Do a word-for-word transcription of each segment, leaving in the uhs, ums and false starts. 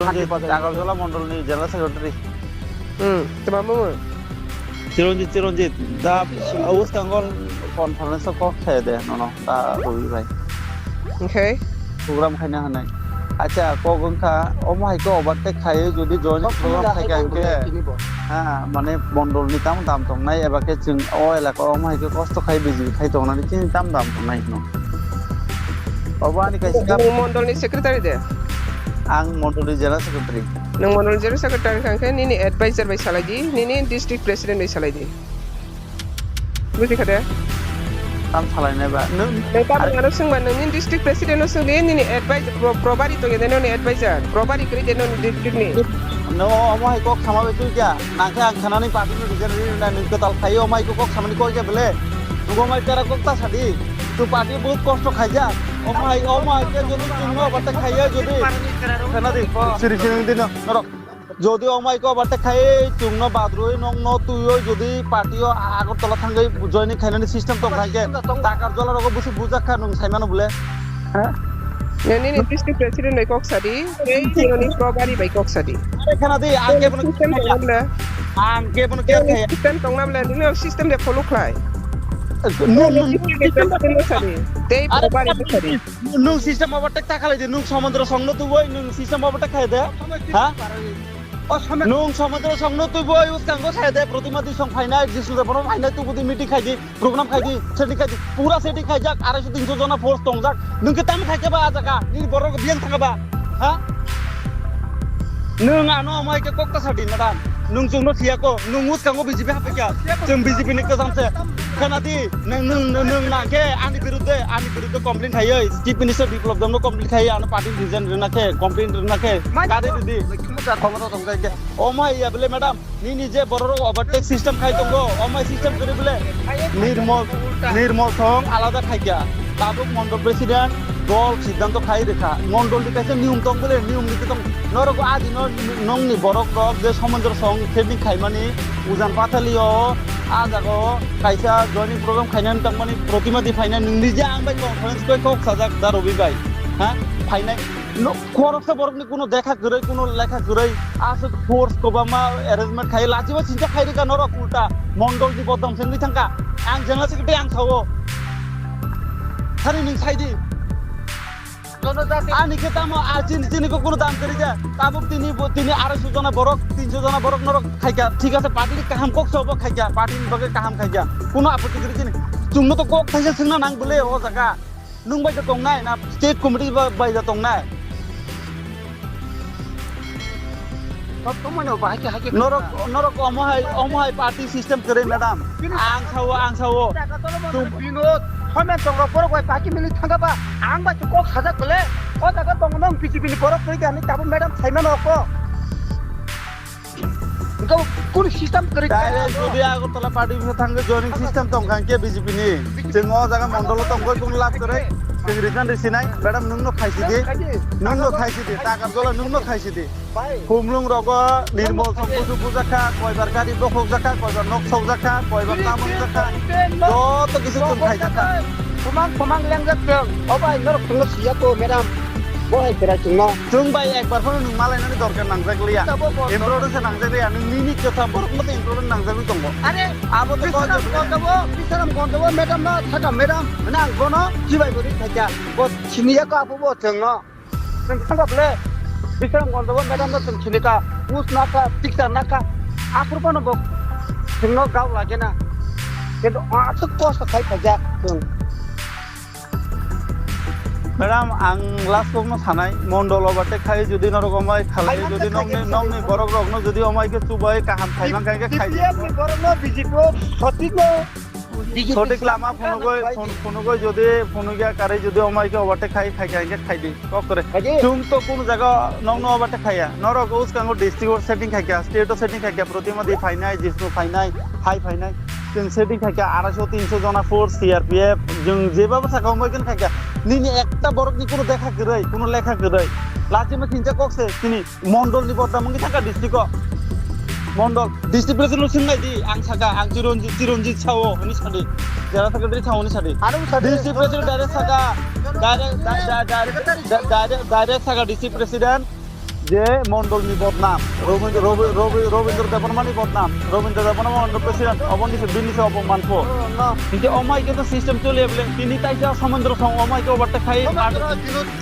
Agartala Mondol ni General Secretary. Hmm, tama mung. Chiranjit, Chiranjit, da, Chiranjit. West Bengal conference o kok khe de, no, no, da, Robi bhai. Okay. Program khaina hanai. Acha, kok wngkha, omo hai khe overtake khai, jodi join program khai kha hingkhe, ha, mane Mondol ni tam dam tongnai, eba khe chwng o elaka o omo hai khe kosto khai, B J P khai tongnani chini tam dam tongnai hino. Obo ani kaisa. Nwng Mondol ni secretary de? Ang Mondol ni general secretary. Nwng Mondol ni general secretary kha khe nini advisor bai salai di, nini district president bai salai di. Buji kha de? Tam salai nai ba. Nwng nwng tam ano swng ba, nwng nini district president no swng di, nini advisor, pro-, probari to de nini advisor, probari kri de nini district ni. No, omo hai kok sama bai tui kya? Nang khe ang khanani party no resign ri na nwng kwtal khai, omo hai kok samani koi kya bele? Nwng omo hai tera kok ta sadi. Tu party bahut kosto khaijak. Omo hai, omo hai khe jodi chwngno bata khaiya jodi. Khana di, siri siri di no, norok. Jodi omo hai khe overtake khai chwngno badrwi nokno twiwi jodi party o Agartala thangwi joining khainani system tong kha hwnkhe Takarjala rogo busi bujak kha nwng saimano bole. Ha? Nini ni district president bai kok sadi, tei nini probari bai kok sadi. Are khana di, ang kebono system tong na bole. Ang kebono kya khaya. System tong na bole, nini system de follow khlai. Nung, nung, nini district president no sadi, tei are probari no sadi. Nung system overtake ta khalai di, nung Samudra Songno tuboi, nung system overtake khai de. Ha? Nwng Samudra Songno tuboi, uskango sai de, Protima Disong phainai, Jisnu Debbarma phainai, tubu di meeting khai di, program khai di, setting khai di, pura setting khaijak, arai so tinso jona force tongjak. Nwng khe tamo khai khe ba a jaga, nini borok biyang thanga ba, ha? Nwng ano amai khe kok ta sadi, madam. Nwng chwngno thiya ko, nwng uskango B J P hapai kha, chwng B J P ni kwcham se. Khana di, nwng, nwng, nwng, nwng nang khe ani birudde, ani birudde complain khaiwi, Chief Minister Biplab Debno complain khaiwi, ano party resign rwna khe, complain rwna khe, kade rwdi. Khumsa khomota tong khe. O mai ya bole madam, nini je borok rok overtake system khai tongo, o mai system kwrwi bole Nirmol, Nirmol thong alada khai kya. Tabuk Mondol President dol siddhanto khai rwkha. Mondol ni kaisa niyom tong bole, niyom ni tong. Norok adi no nongni borok rok je Samudra Song training khaimani ujan pathalio a jaga o kaisa joining program khainani tongmani Protima di phainai nung nije ang bai conference bai kok sajak da Robi bai. Ha? Phainai. No, khoroksa borokni kuno dekha kwrwi, kuno lekha kwrwi, aswk force kwbangma arrangement khai, lachiba chinta khai rwkha norok ulta, mondol ni bodom se wngwi thangkha. Ang general secretary ang sao. Thani nwng sai di. Ani khe tamo, a, chini, chini khe kuno dam kwrwi kha. Tabuk tini bo, tini arai so jona borok, tinso jona borok norok khaikha. Thik ase, party ni kaham kok sobo khaikha, party ni bagwi kaham khaikha. Kuno apotti kwrwi chini. Chwngno to kok thaisa swngna nang bwle o jaga. Nwng bai da tongnai na state committee ba-, bai da tongnai? Norok, norok omo hai, omo hai party system kwrwi, madam. Ang sao, ang sao. Tum- Bino, somen tongo, borok bai paki mili thangka ba, ang bai kok sajak bole. O jaga tongo nong B J P ni borok kwrwi kha hinwi tabuk madam saimano ko. Engkau kunu system kwrwi kha. Direct jodi Agartala party bisa thangwi joining system tong kha hwnkhe B J P ni. Chwng o jaga mondolo tongwi kunu lab kwrwi. Chwng resign rwsinai. Madam, nwngno khaisi di. Nwngno khaisi di. Takarjala nwngno khaisi di. Humlung rogo Nirmol Song kusu bujakha, koibar gari bokhokjakha, koibar nok sokjakha, koibar tamon jakha. Joto kisu chwng khaijakha. Komang, komang lengjak chwng. O bai, norok chwngno siya ko, madam. Bo hai kwrak chwngno. Chwng bai ekbar phano nwng malainani dorkar nangjak liya. Importance se nangjak liya. Nwng nini kwtham borok mothe importance nangjagwi tongo. Are, abo to Bisram Gondobo, Bisram Gondobo, madam no, saka madam, hwnwi ang bono chibai bo ri khaikha. Bo siniya ko abo bo chwngno. Nwng thangkha bole, Bisram Gondobo, madam no chwng sinikha, us nakha, tiksa nakha. Aphuru bono bo chwngno gao lagena. Kintu aswk kosto khai khaijak chwng. Madam, ang last kokno sanai, mondol overtake khai jodi norok omai khalai, jodi nokni, nokni borok rokno jodi omai khe chubai kaham khai man khai khe khai. B P F ni borokno B J P o sotik no, B J P sotik lama phunugoi, phun-, phunugoi jodi phunugya karwi jodi omai khe overtake khai, khai khai khe khai di. Kok kore. Chwng to kunu jaga nokno overtake khaiya. Norok uskango district o setting khaikha, state o setting khaikha, Protima di phainai, Jisnu phainai, hai phainai. Chwng setting khaikha, arai so tinso jona force, C R P F, chwng jebabo saka omo khe khaikha. Nini ekta borok ni kuno dekha kwrwi, kuno lekha kwrwi. Lachima khincha kok se, chini mondol ni bodnam wngwi thangkha district o. Mondol, district president no swngnai di, ang saka, ang Chiranjit, Chiranjit sao, hwnwi sadi. General secretary sao, hwnwi sadi. District president direct saka, direct, di-, di-, direct, di-, direct, direct saka district president. Je mondolni bodnam, Robindra, Robi-, Robi-, Robindra Debbarmani bodnam, Robindra Debbarma mondol president, oboni se bini se oboman ko. Hindi omai ke to system choli eblen, tini taisa Somendra Song omai ke obatte khai, party,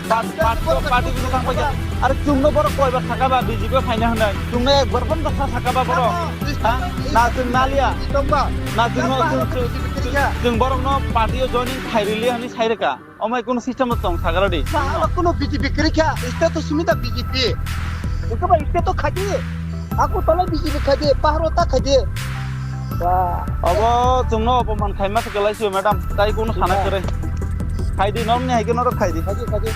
party, party, party bisa tang paja. Are chungno borok koi bar saka ba B J P phaina hwnai, chungno ekbar pon basa saka ba borok. Ha? Na chwng nalia. Na chwng, chwng, chwng, chwng borokno party o joining khairili hwnwi sai rwkha. Omai kuno system tong sagra di. Sahala kuno B J P kwrwi kha, state to simi da B J P. Eko ba state to khaidi. Aku tole B J P khaidi, paharo ta khaidi. Ba. Obo chwngno opoman khaima se kelai sio madam. Tai kuno sana kwrwi. Khaidi nom ni hai kuno khaidi. Khaidi, khaidi.